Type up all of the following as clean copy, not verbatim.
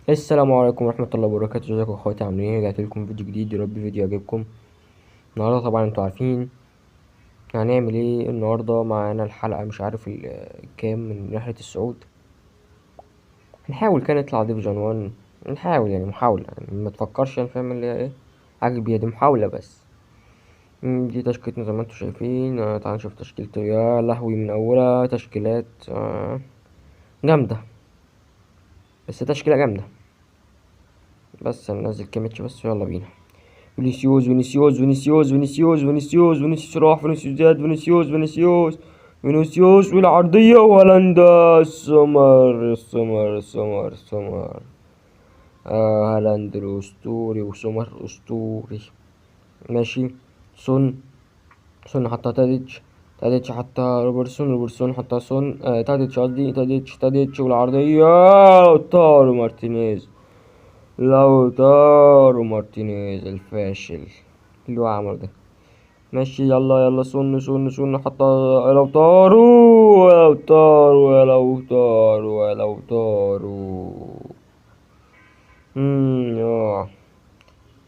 السلام عليكم ورحمة الله وبركاته. ازيكم اخواتي، عاملين ايه؟ رجعت لكم فيديو جديد، يا رب فيديو يعجبكم. النهارده طبعا انتوا عارفين هنعمل ايه. النهارده معانا الحلقة مش عارف كام من رحلة الصعود. هنحاول كده نطلع division 1، نحاول يعني محاولة، يعني ما تفكرش يعني فاهم اللي هي ايه حاجة كبيرة، دي محاولة بس. دي تشكيلتنا زي ما انتوا شايفين. تعالوا نشوف تشكيلته. يا لهوي، من اولها تشكيلات جامدة، بس تشكيلة جامدة. بس هننزل كيميتش بس، ويلا بينا. فينيسيوس فينيسيوس فينيسيوس فينيسيوس فينيسيوس فينيسيوس راح، فينيسيوس زاد، فينيسيوس فينيسيوس فينيسيوس والعرضية، وهولندا سمر سمر سمر سمر. هالاند الأسطوري وسمر أسطوري. ماشي، سون، سون حطها تاديتش، تاديتش حطها روبرتسون، روبرتسون حطها سون، تاديتش قصدي، تاديتش، تاديتش والعرضية، لوتارو مارتينيز، لوتارو مارتينيز الفاشل اللي هو عمله ده. ماشي، يلا يلا، سون سون سون حطها لوتارو، لوتارو، لوتارو، لوتارو.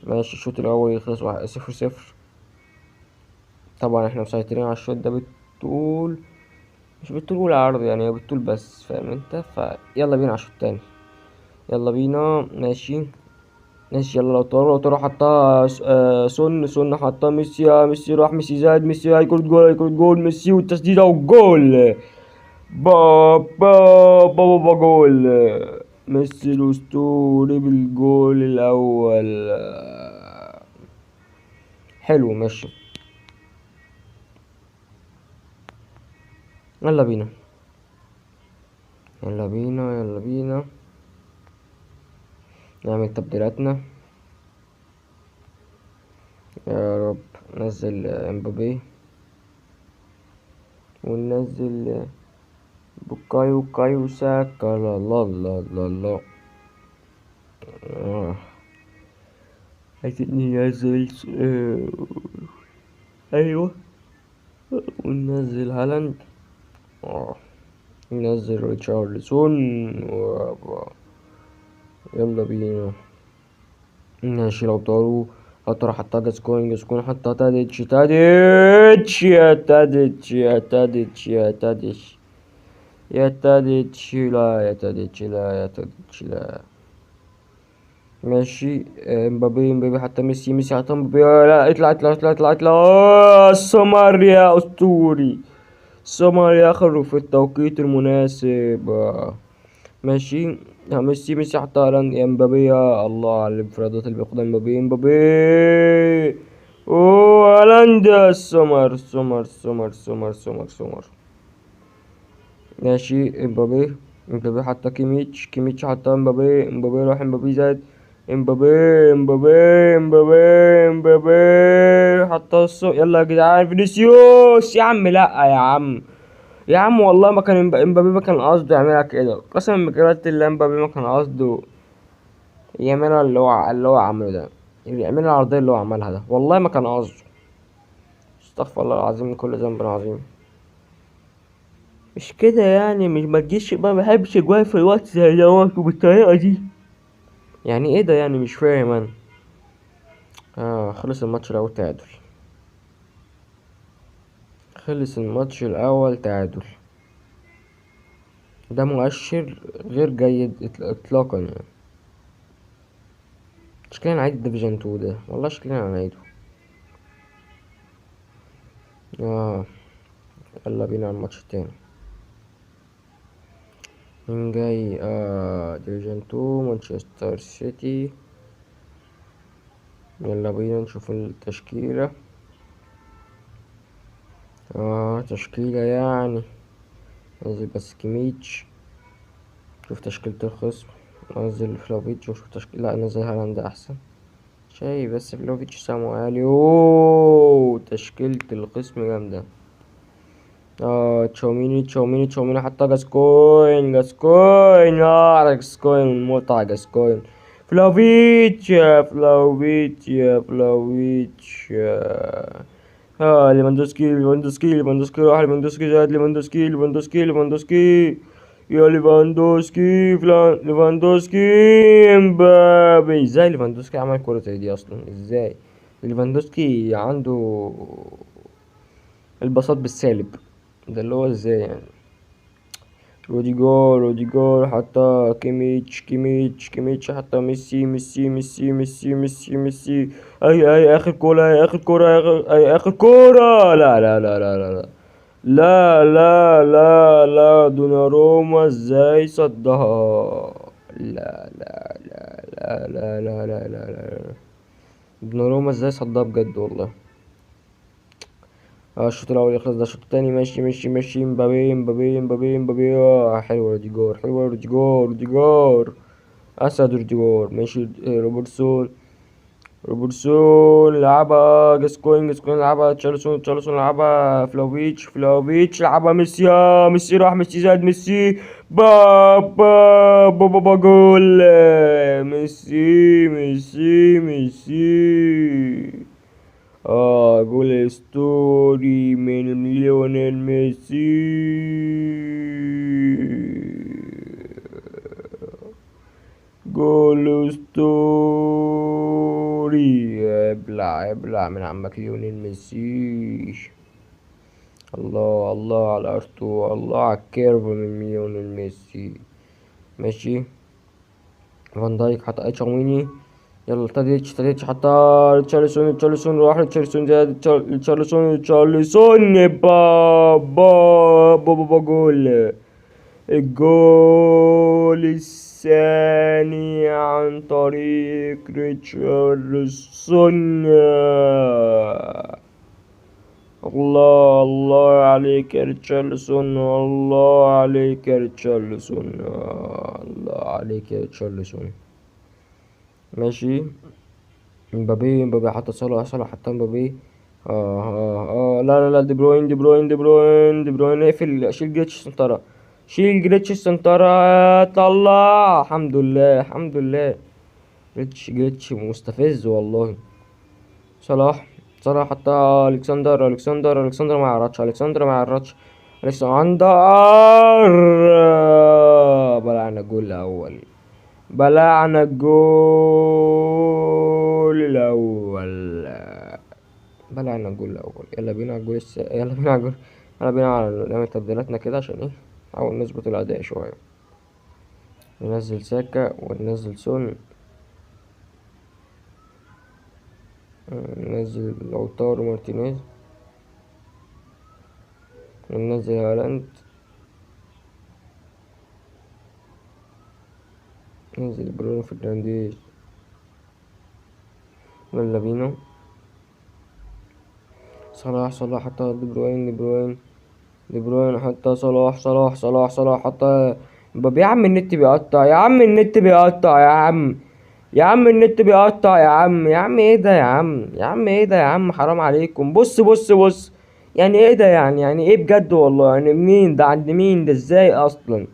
ماشي، الشوط الأول يخلص 1-0. طبعا احنا مسيطرين على الشوط ده بالطول، مش بالطول والعرض يعني، هي بالطول بس، فاهم انت؟ فيلا بينا على الشوط التاني، يلا بينا. ماشي ماشي، يلا لوتارو، لوتارو حطها سون، سون حطها ميسي، يا ميسي راح، ميسي زاد، ميسي هيكون جول، هيكون جول، ميسي والتسديدة والجول، با با با با جول، ميسي الأسطوري بالجول الأول. حلو، ماشي، يلا بينا يلا بينا يلا بينا نعمل تبديلاتنا. يا رب نزل امبابي وننزل بوكايو، كايو ساكا. لا لا لا لا لا، عايزين ننزل، ايوه، وننزل هالاند، ننزل ريتشارلسون. يلا بينا. ماشي، لوتارو، لوتارو حطها جاسكوين، جاسكوين حطها تاديتش، تاديتش يا تاديتش يا تاديتش يا تاديتش يا تاديتش، لا يا تاديتش، لا يا تاديتش، لا. ماشي، امبابي، امبابي حتى ميسي، ميسي حتى امبابي، لا اطلع اطلع اطلع اطلع اطلع. سمر يا اسطوري، سمر يخرج في التوقيت المناسب. ماشي، ميسي، ميسي حتى هالاند، يا امبابي، يا الله على الانفرادات اللي بياخدها امبابي، امبابي، اوه هالاند، سمر سمر سمر سمر سمر سمر. ماشي، امبابي، امبابي حتى كيميتش، كيميتش حتى امبابي، امبابي راح، امبابي زاد، امبابي، امبابي، امبابي، امبابي حتى الصو-، يلا يا جدعان، فينيسيوس يا عم، لا يا عم، يا عم والله ما كان امبابي ما كان قصده يعملها كده، قسما بجلالة الله امبابي ما كان قصده يعملها اللي هو عمله ده، يعملها العرضية اللي هو عملها ده، والله ما كان قصده. استغفر الله العظيم من كل ذنب عظيم. مش كده يعني، مش ما تجيش، ما بحبش اجوان في الوقت زي دوت وبالطريقة دي. يعني ايه ده يعني؟ مش فاهم انا. خلص الماتش الاول تعادل، خلص الماتش الاول تعادل. ده مؤشر غير جيد اطلاقا يعني. شكلنا هنعيد الديفيجن 2 ده، والله شكلنا هنعيده. يلا بينا على الماتش التاني. مين جاي؟ ديفيجن 2 مانشستر سيتي. يلا بينا نشوف التشكيلة. تشكيلة يعني نزل بس كيميتش، شوف تشكيلة الخصم، نزل فلوفيتش وشوف تشكيلة، لا نزل هالاند أحسن. شايف بس فلوفيتش سامو عالي. أوه، تشكيلة الخصم جامدة. تشاوميني، تشاوميني، تشاوميني حتى جاسكوين، جاسكوين، على جاسكوين، متعة جاسكوين. فلوفيتش، يا فلوفيتش، يا فلوفيتش. ليفاندوسكي، ليفاندوسكي، ليفاندوسكي راح، ليفاندوسكي زاد، ليفاندوسكي، ليفاندوسكي، ليفاندوسكي. يا ليفاندوسكي، ليفاندوسكي، امبابي. ازاي ليفاندوسكي عمل كرة زي دي اصلا؟ ازاي ليفاندوسكي عنده البساط بالسالب ده؟ اللي هو ازاي يعني؟ روديجور، روديجور حتى كيميتش، كيميتش، كيميتش حتى ميسي، ميسي، ميسي، ميسي، ميسي، ميسي. اي اي اخر كورة، اي اخر كورة، اي اخر كورة. لا لا لا لا لا لا لا لا لا، دوناروما ازاي صدها؟ لا لا لا لا لا لا لا لا لا، دوناروما ازاي صدها بجد والله. الشوط الاول يخلص، ده الشوط التاني. ماشي ماشي ماشي. مبابي، مبابي، مبابي، مبابي. حلوه روديجور، حلوه روديجور، روديجور اسد روديجور. ماشي، روبرتسون، روبرتسون لعبها جاسكوين، جاسكوين لعبها تشارلسون، تشارلسون لعبها فلاوفيتش، فلاوفيتش لعبها ميسي. ميسي راح، ميسي زاد، ميسي با با با با با جول. ميسي، ميسي، ميسي. جول اسطوري من ليونيل ميسي. جول اسطوري. ابلع ابلع من عمك ليونيل ميسي. الله الله على ارتو، الله على ال curve من ليونيل ميسي. ماشي، فان دايك حط تشاوميني. يلا تاديتش، تاديتش حتى ريتشارلسون، ريتشارلسون راح، ريتشارلسون زاد، ريتشارلسون، ريتشارلسون با با با با با جول. الجول الثاني عن طريق ريتشارلسون. الله الله عليك يا ريتشارلسون، الله عليك يا ريتشارلسون، الله عليك يا ريتشارلسون. ماشي، مبابي، مبابي حتى صلاح، صلاح حتى مبابي. لا لا لا، دي بروين، دي بروين، دي بروين، دي بروين. اقفل، شيل جريتش السنترة، شيل جريتش السنترة، طلع. الحمد لله، الحمد لله. جريتش، جريتش مستفز والله. صلاح، صلاح حتى الكسندر، الكسندر، الكسندر ما يعرضش، الكسندر ما يعرضش، الكسندر. بلعنا الجول الاول، بلعنا الجول الاول، بلعنا الجول الاول. يلا بينا على الجول يلا بينا على الجول، يلا بينا على نعمل تبديلاتنا كده عشان ايه؟ نحاول نظبط الاداء شويه. ننزل ساكا وننزل سون، ننزل لوتارو مارتينيز، وننزل هالاند، ننزل برونو فرنانديز. يلا بينا. صلاح، صلاح حتى دي بروين، دي بروين، دي بروين حتى صلاح، صلاح، صلاح، صلاح حتى مبابي. يا عم النت بيقطع، يا عم النت بيقطع، يا عم، يا عم النت بيقطع، يا عم، يا عم ايه ده يا عم، يا عم ايه ده يا عم، حرام عليكم. بص بص بص، يعني ايه ده يعني، يعني ايه بجد والله، يعني منين ده، عند مين ده، ازاي اصلا،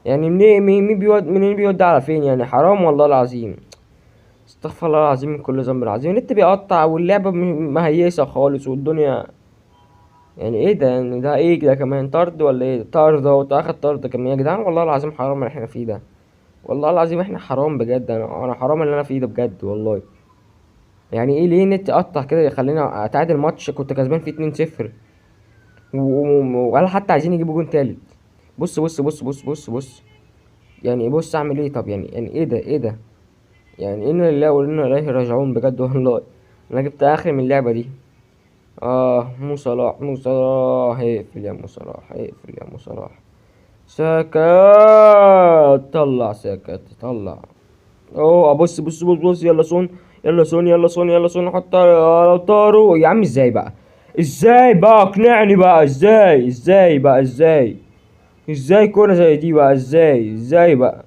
يعني منين، مين، مين بيود، منين بيود على فين يعني، حرام والله العظيم. استغفر الله العظيم من كل ذنب العظيم. النت بيقطع واللعبة مهيسة خالص والدنيا، يعني ايه ده، يعني ده ايه ده كمان، طرد ولا ايه؟ طرد اهو، اخد طرد كمان يا جدعان والله العظيم، حرام اللي احنا فيه ده والله العظيم، احنا حرام بجد، انا حرام اللي انا فيه ده بجد والله. يعني ايه ليه النت قطع كده يخلينا اتعادل ماتش كنت كسبان فيه 2-0 ولا حتى عايزين يجيبوا جون تالت. بص بص بص بص بص بص، يعني بص اعمل ايه؟ طب يعني ايه ده، ايه ده يعني، انا لله وانا اليه راجعون بجد والله. انا جبت اخر من اللعبه دي. مو صلاح، مو صلاح، اقفل يا مو صلاح، اقفل يا مو صلاح. ساكا طلع، ساكا طلع. بص بص بص بص، يلا سون، يلا سون، يلا سون، يلا سون، حط لوتارو. يا عم ازاي بقى، ازاي بقى، اقنعني بقى ازاي، ازاي بقى، ازاي، ازاي كورة زي دي بقى، ازاي، ازاي بقى،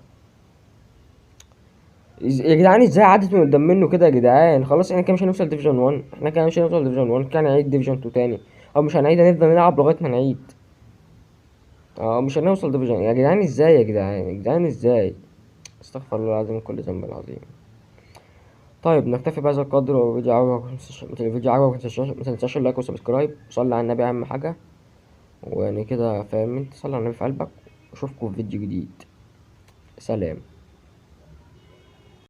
يا جدعان ازاي عدت من قدام منه كده يا جدعان. خلاص احنا كده مش هنوصل division 1، احنا كده مش هنوصل division 1، كان هنعيد division 2 تاني، او مش هنعيد، هنفضل نلعب لغاية ما نعيد. مش هنوصل division يا جدعان، ازاي يا جدعان، يا جدعان ازاي، استغفر الله العظيم من كل ذنب العظيم. طيب نكتفي بهذا القدر، والفيديو عجبك الفيديو عجبك ما تنساش ال like و subscribe، وصلي على النبي اهم حاجة، ويعني كده فاهم انت، صلي على النبي في قلبك. اشوفكم في فيديو جديد. سلام.